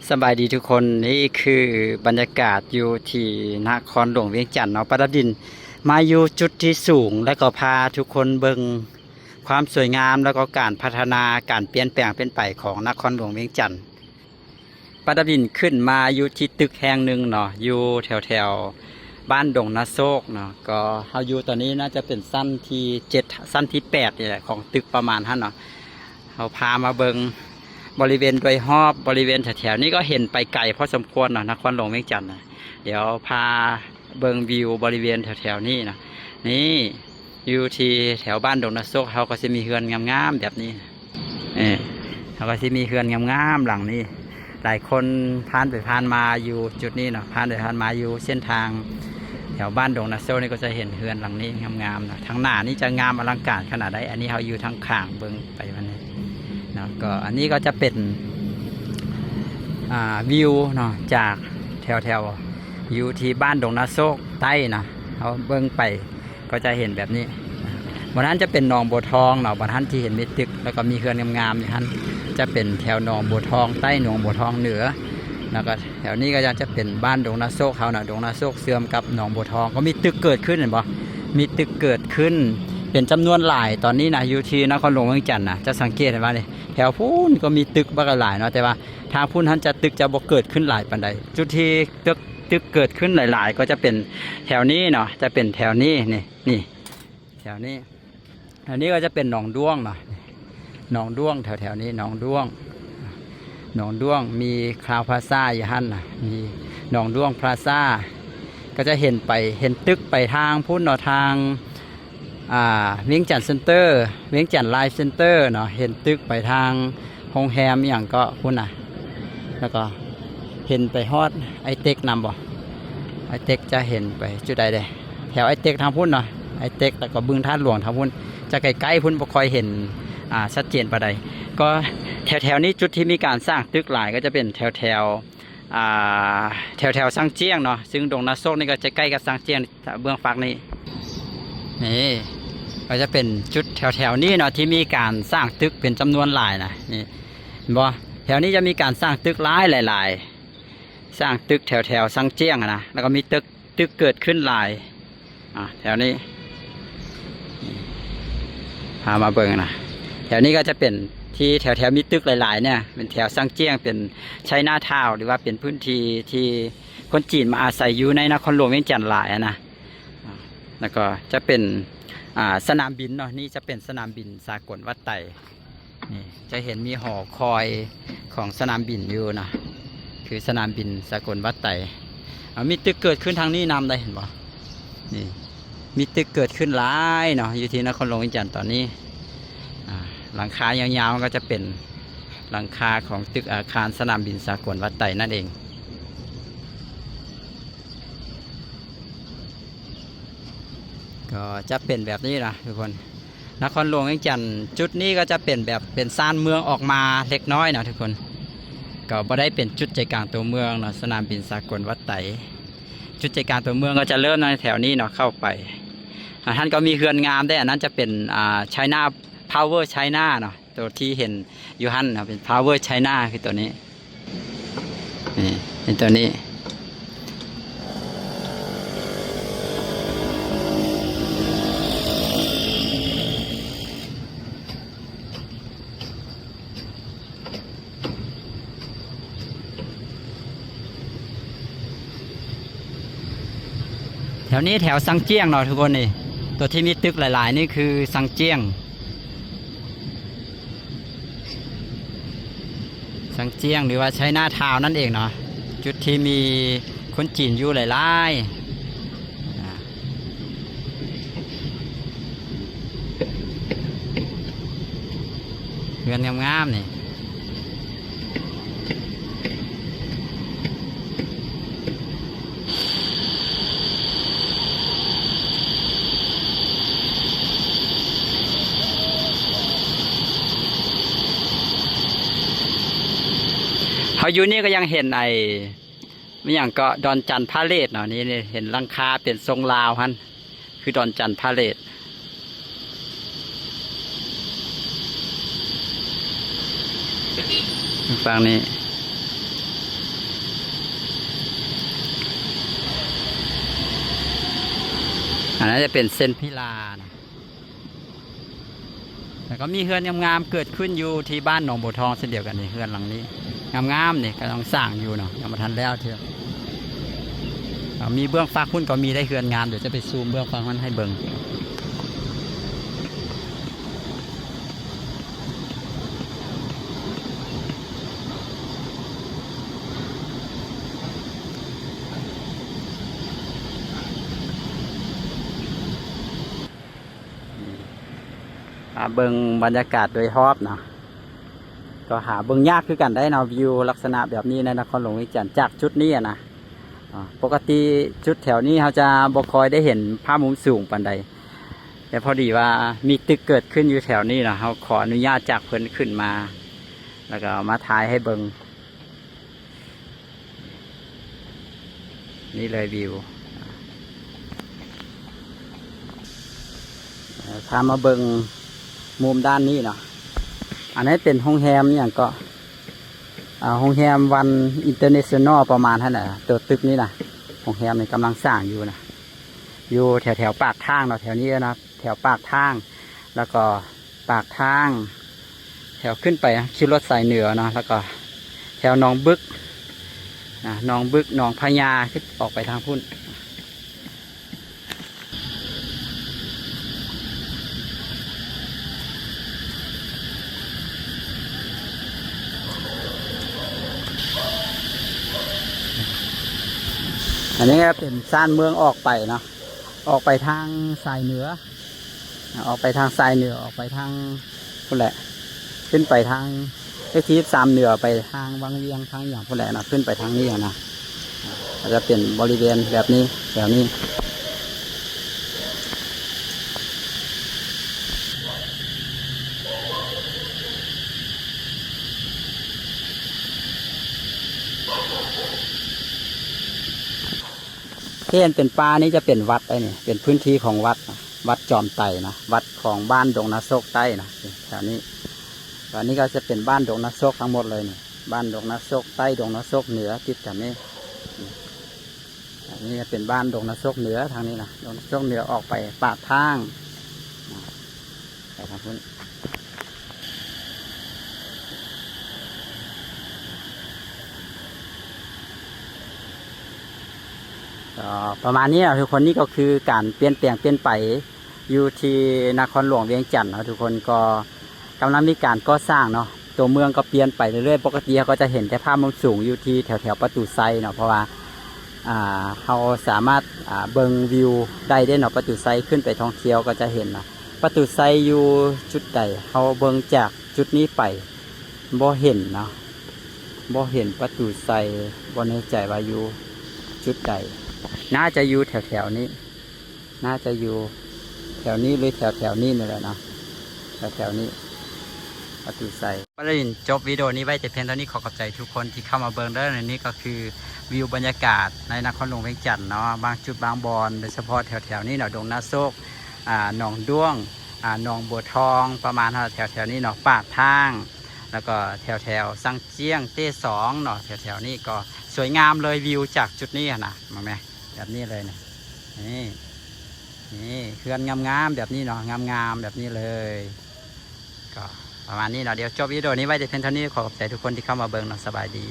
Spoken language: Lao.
ສະບາຍດີທຸກຄົນ, ນີ້ຄືບັນຍາກາດຢູ່ທີ່ນະຄອນຫຼວງວຽງຈັນເນາະ. ປາດັບດິນມາຢູ່ຈຸດທີ່ສູງ ແລ້ວກໍພາທຸກຄົນເບິ່ງຄວາມສວຍງາມ ແລ້ວກໍການພັດທະນາ ການປ່ຽນແປງເປັນໄປຂອງນະຄອນຫຼວງວຽງຈັນ. ປາດັບດິນຂຶ້ນມາຢູ່ທີ່ຕຶກແຫ່ງໜຶ່ງເນາະ ຢູ່ແຖວໆບ້ານດົງນາໂຊກເນາະ. ກໍເຮົາຢູ່ຕອນນີ້ໜ້າຈະເປັນຊັ້ນທີເຈັດ ຊັ້ນທີແປດນີ້ແຫຼະ ຂອງຕຶກປະມານຫັ້ນເນາະ. ເຮົາພາມາເບິ່ງບໍລິເວນໂດຍຮອບ ບໍລິເວນແຖວໆນີ້ກໍເຫັນໄປໄກພໍສົມຄວນເນາະ ນະຄອນຫຼວງວຽງຈັນນະ. ດຽວພາເບິ່ງວິວບໍລິເວນແຖວໆນີ້ນະ. ນີ້ ຢູ່ທີ່ແຖວບ້ານດົງນາໂຊກ ເຮົາກໍຊິມີເຮືອນງາມໆແບບນີ້. ເອີ ເຮົາກໍຊິມີເຮືອນງາມໆຫຼັງນີ້. ຫຼາຍຄົນຜ່ານໄປຜ່ານມາຢູ່ຈຸດນີ້ເນາະ, ຜ່ານໄປຜ່ານມາຢູ່ເສັ້ນທາງແຖວບ້ານດົງນາໂຊກນີ້ ກໍຈະເຫັນເຮືອນຫຼັງນີ້ງາມໆເນາະ. ທາງໜ້ານີ້ຈະງາມອະລັງການຂະໜາດໃດ, ອັນນີ້ເຮົາຢູ່ທາງຂ້າງເບິ່ງໄປມັນນີ້ເນາະ. ກໍອັນນີ້ກໍຈະເປັນ ອ່າ ວິວເນາະ ຈາກແຖວໆ ຢູ່ທີ່ບ້ານດົງນາໂຊກໃຕ້ນະ, ເຮົາເບິ່ງໄປ ກໍຈະເຫັນແບບນີ້. ບ່ອນຫັ້ນຈະເປັນໜອງບົວທອງເນາະ, ບ່ອນຫັ້ນທີ່ເຫັນມີຕຶກ ແລ້ວກໍມີເຮືອນງາມໆຢູ່ຫັ້ນ ຈະເປັນແຖວໜອງບົວທອງໃຕ້ ໜອງບົວທອງເໜືອ. ແລ້ວກໍແຖວນີ້ກໍຍັງຈະເປັນບ້ານດົງນາໂຊກເຮົານະ, ດົງນາໂຊກເຊື່ອມກັບໜອງບົວທອງ. ກໍມີຕຶກເກີດຂຶ້ນ ເຫັນບໍ່? ມີຕຶກເກີດຂຶ້ນເປັນຈຳນວນຫຼາຍຕອນນີ້ນະ ຢູ່ທີ່ນະຄອນຫຼວງວຽງຈັນນະ. ຈະສັງເກດເຫັນວ່ານີ້ ແຖວພຸ້ນກໍມີຕຶກບັກຫຼາຍເນາະ, ແຕ່ວ່າທາງພຸ້ນຫັ້ນຈະ ຕຶກຈະບໍ່ເກີດຂຶ້ນຫຼາຍປານໃດ. ຈຸດທີ່ຕຶກ ຕຶກເກີດຂຶ້ນຫຼາຍໆ ກໍຈະເປັນແຖວນີ້ເນາະ, ຈະເປັນແຖວນີ້ ນີ້ ນີ້ ແຖວນີ້. ອັນນີ້ກໍຈະເປັນໜອງດ້ວງເນາະ, ໜອງດ້ວງແຖວໆນີ້ ໜອງດ້ວງ ໜອງດ້ວງ ມີຄລາວພລາຊາຢູ່ຫັ້ນນະ, ມີໜອງດ້ວງພລາຊາ. ກໍຈະເຫັນໄປ ເຫັນຕຶກໄປທາງພຸ້ນເນາະ, ທາງ ອ່າ ວຽງຈັນເຊັນເຕີ ວຽງຈັນລາຍເຊັນເຕີເນາະ, ເຫັນຕຶກໄປທາງໂຮງແຮມອີ່ຫຍັງເກາະພຸ້ນນະ. ແລ້ວກໍເຫັນໄປຮອດໄອເຕັກນຳບໍ່? ໄອເຕັກຈະເຫັນໄປຈຸດໃດເດ້? ແຖວໄອເຕັກທາງພຸ້ນເນາະ, ໄອເຕັກ ແລ້ວກໍບຶງທາດຫຼວງທາງພຸ້ນ ຈະໃກ້ໆພຸ້ນ, ບໍ່ຄ່ອຍເຫັນ ອ່າ ຊັດເຈນປານໃດ. ກໍແຖວໆນີ້ ຈຸດທີ່ມີການສ້າງຕຶກຫຼາຍ ກໍຈະເປັນແຖວໆ ອ່າ ແຖວໆຊາງຈຽງເນາະ, ຊຶ່ງດົງນາໂຊກນີ້ກໍຈະໃກ້ກັບຊາງຈຽງ ເບື້ອງຟາກນີ້. ນີ້ກໍຈະເປັນຈຸດແຖວໆນີ້ເນາະ ທີ່ມີການສ້າງຕຶກເປັນຈຳນວນຫຼາຍນະ. ນີ້ ເຫັນບໍ່? ແຖວນີ້ຈະມີການສ້າງຕຶກຫຼາຍ ຫຼາຍໆ ສ້າງຕຶກແຖວໆຊາງຈຽງນະ, ແລ້ວກໍມີຕຶກ ຕຶກເກີດຂຶ້ນຫຼາຍ ອ່າ ແຖວນີ້ ພາມາເບິ່ງນະ. ແຖວນີ້ກໍຈະເປັນທີ່ແຖວໆມີຕຶກຫຼາຍໆເນຍ ເປັນແຖວຊາງຈຽງ ເປັນໄຊນາທາວ ຫຼືວ່າເປັນພື້ນທີ່ທີ່ຄົນຈີນມາອາໄສຢູ່ໃນນະຄອນຫຼວງວຽງຈັນຫຼາຍນະ. ອ່າ ແລ້ວກໍຈະເປັນ ອ່າ ສະໜາມບິນເນາະ, ນີ້ຈະເປັນສະໜາມບິນສາກົນວັດໄຕ. ນີ້ຈະເຫັນມີຫໍຄອຍຂອງສະໜາມບິນຢູ່ນະ, ຄືສະໜາມບິນສາກົນວັດໄຕ. ເອົາ ມີຕຶກເກີດຂຶ້ນທາງນີ້ນຳໄດ໋ ເຫັນບໍ່? ນີ້ ມີຕຶກເກີດຂຶ້ນຫຼາຍເນາະ ຢູ່ທີ່ນະຄອນຫຼວງວຽງຈັນຕອນນີ້. ອ່າ ຫຼັງຄາຍາວໆ ມັນກໍຈະເປັນຫຼັງຄາຂອງຕຶກອາຄານສະໜາມບິນສາກົນວັດໄຕນັ້ນເອງ. ກໍຈະເປັນແບບນີ້ນະທຸກຄົນ. ນະຄອນຫຼວງວຽງຈັນຈຸດນີ້ກໍຈະເປັນແບບເປັນຊານເມືອງອອກມາເລັກນ້ອຍນະທຸກຄົນ, ກໍບໍ່ໄດ້ເປັນຈຸດໃຈກາງຕົວເມືອງເນາະ, ສະໜາມບິນສາກົນວັດໄຕ. ຈຸດໃຈກາງຕົວເມືອງກໍຈະເລີ່ມໃນແຖວນີ້ເນາະ ເຂົ້າໄປ. ອ່າ ທ່ານກໍມີເຮືອນງາມໄດ໋, ອັນນັ້ນຈະເປັນ ອ່າ China Power China ເນາະ. ຕົວທີ່ເຫັນຢູ່ຫັ້ນນະ ເປັນ Power China ຄືຕົວນີ້. ນີ້ ເປັນຕົວນີ້. ແຖວນີ້ແຖວຊາງຈຽງເນາະທຸກຄົນ. ນີ້ ຕົວທີ່ມີຕຶກຫຼາຍໆນີ້ຄືຊາງຈຽງ. ຊາງຈຽງ ຫຼືວ່າໄຊນາທາວນັ້ນເອງເນາະ, ຈຸດທີ່ມີຄົນຈີນຢູ່ຫຼາຍໆ. ອ່າ ເຮືອນງາມໆນີ້. ເຮົາຢູ່ນີ້ກໍຍັງເຫັນໄອ້ ມີຫຍັງເກາະ ດອນຈັນພາເລດເນາະ. ນີ້ ນີ້ເຫັນຫຼັງຄາເປັນຊົງລາວຫັ້ນ ຄືດອນຈັນພາເລດ. ຝັ່ງນີ້ ອັນນັ້ນຈະເປັນເສັ້ນພິລານະ ແລ້ວກໍມີເຮືອນງາມໆເກີດຂຶ້ນຢູ່ທີ່ບ້ານໜອງບົວທອງເຊັ່ນດຽວກັນນີ້ ເຮືອນຫຼັງນີ້ງາມໆນີ້ ກຳລັງສ້າງຢູ່ເນາະ ຍັງບໍ່ທັນແລ້ວເທື່ອ. ເອົາ ມີເບື້ອງຟາກພຸ້ນກໍມີໄດ້ເຮືອນງາມ ດຽວຈະໄປຊູມເບື້ອງຟາກຫັ້ນໃຫ້ເບິ່ງ. ອາ ເບິ່ງບັນຍາກາດໂດຍຮອບເນາະ ກໍຫາເບິ່ງຍາກຄືກັນໄດ໋ເນາະ ວິວລັກສະນະແບບນີ້ໃນນະຄອນຫຼວງວຽງຈັນ ຈາກຈຸດນີ້ອະນະ. ອາ ປົກກະຕິຈຸດແຖວນີ້ເຮົາຈະບໍ່ຄ່ອຍໄດ້ເຫັນພາບມຸມສູງປານໃດ ແຕ່ພໍດີວ່າມີຕຶກເກີດຂຶ້ນຢູ່ແຖວນີ້ນະ ເຮົາຂໍອະນຸຍາດຈາກເພິ່ນຂຶ້ນມາ ແລ້ວກໍເອົາມາຖ່າຍໃຫ້ເບິ່ງ. ນີ້ເລີຍວິວ ເອີ ພາມາເບິ່ງມຸມດ້ານນີ້ເນາະ. ອັນນີ້ເປັນໂຮງແຮມຫຍັງເກາະ ອາ ໂຮງແຮມວັນອິນເຕີເນຊັນນໍ ປະມານຫັ້ນນະ ໂຕຕຶກນີ້ນະ. ໂຮງແຮມນີ້ກຳລັງສ້າງຢູ່ນະ ຢູ່ແຖວໆປາກທາງເນາະ ແຖວນີ້ເອີ້ນວ່າແຖວປາກທາງ ແລ້ວກໍ ປາກທາງ ແຖວຂຶ້ນໄປ ຂີ່ລົດສາຍເໜືອເນາະ ແລ້ວກໍແຖວໜອງບຶກ ນະ ໜອງບຶກ ໜອງພະຍາ ຂຶ້ນອອກໄປທາງພຸ້ນ. ອັນນີ້ກໍເປັນຊານເມືອງອອກໄປເນາະ ອອກໄປທາງສາຍເໜືອ ອາ ອອກໄປທາງສາຍເໜືອ ອອກໄປທາງພຸ້ນແຫຼະ ຂຶ້ນໄປທາງເລກທີສິບສາມເໜືອ ໄປທາງວັງວຽງ ທາງຫຍັງພຸ້ນແຫຼະນະ ຂຶ້ນໄປທາງນີ້ຫັ້ນນະ. ອາ ກໍຈະເປັນບໍລິເວນແບບນີ້ ແຖວນີ້. ທີ່ເຫັນເປັນປ່ານີ້ຈະເປັນວັດໄດ໋ນີ້ ເປັນພື້ນທີ່ຂອງວັດ ວັດຈອມໄຕນະ ວັດຂອງບ້ານດົງນາໂຊກໃຕ້ນະ ແຖວນີ້. ແຖວນີ້ກໍຈະເປັນບ້ານດົງນາໂຊກທັງໝົດເລີຍນີ້ ບ້ານດົງນາໂຊກໃຕ້ ດົງນາໂຊກເໜືອ ຕິດກັນນີ້. ອັນນີ້ຈະເປັນບ້ານດົງນາໂຊກເໜືອທາງນີ້ນະ ດົງນາໂຊກເໜືອອອກໄປປາກທາງ ໄປທາງພຸ້ນ. ກໍປະມານນີ້ເນາະທຸກຄົນ ນີ້ກໍຄືການປ່ຽນແປງປ່ຽນໄປຢູ່ທີ່ນະຄອນຫຼວງວຽງຈັນເນາະທຸກຄົນ ກໍກຳລັງມີການກໍ່ສ້າງເນາະ ຕົວເມືອງກໍປ່ຽນໄປເລື້ອຍໆ. ປົກກະຕິເຮົາກໍຈະເຫັນແຕ່ພາບມຸມສູງຢູ່ທີ່ແຖວໆປະຕູໄຊເນາະ ເພາະວ່າ ອ່າ ເຮົາສາມາດ ອ່າ ເບິ່ງວິວໄດ້ເດ້ເນາະ ປະຕູໄຊ ຂຶ້ນໄປທ່ອງທ່ຽວກໍຈະເຫັນເນາະ. ປະຕູໄຊຢູ່ຈຸດໃດ? ເຮົາເບິ່ງຈາກຈຸດນີ້ໄປ ບໍ່ເຫັນເນາະ ບໍ່ເຫັນປະຕູໄຊ ບໍ່ແນ່ໃຈວ່າຢູ່ຈຸດໃດ ໜ້າຈະຢູ່ແຖວໆນີ້ ໜ້າຈະຢູ່ແຖວນີ້ ຫຼື ແຖວໆນີ້ນີ້ແຫຼະເນາະ ແຖວໆນີ້ ປະຕູໄຊ. ກໍໄດ້ຈົບວິດີໂອນີ້ໄວ້ແຕ່ພຽງເທົ່ານີ້ ຂໍຂອບໃຈທຸກຄົນທີ່ເຂົ້າມາເບິ່ງເດີ. ແລະ ນີ້ກໍຄືວິວບັນຍາກາດໃນນະຄອນຫຼວງວຽງຈັນເນາະ ບາງຈຸດບາງບ່ອນ ໂດຍສະເພາະແຖວໆນີ້ເນາະ ດົງນາໂຊກ ອ່າ ໜອງດ້ວງ ອ່າ ໜອງບົວທອງ ປະມານແຖວໆນີ້ເນາະ ປາກທາງ ແລ້ວກໍແຖວໆສັງຈຽງ ເຕ້ສອງເນາະ ແຖວໆນີ້ກໍສວຍງາມເລີຍ ວິວຈາກຈຸດນີ້ຫັ້ນນະ ເບິ່ງແມ ແບບນີ້ເລີຍນີ້ ນີ້ ນີ້ເຮືອນງາມໆແບບນີ້ເນາະ ງາມໆແບບນີ້ເລີຍ. ກໍປະມານນີ້ເນາະ ດຽວຈົບວິດີໂອນີ້ໄວ້ແຕ່ພຽງເທົ່ານີ້ ຂໍຂອບໃຈທຸກຄົນທີ່ເຂົ້າມາເບິ່ງເນາະ ສະບາຍດີ.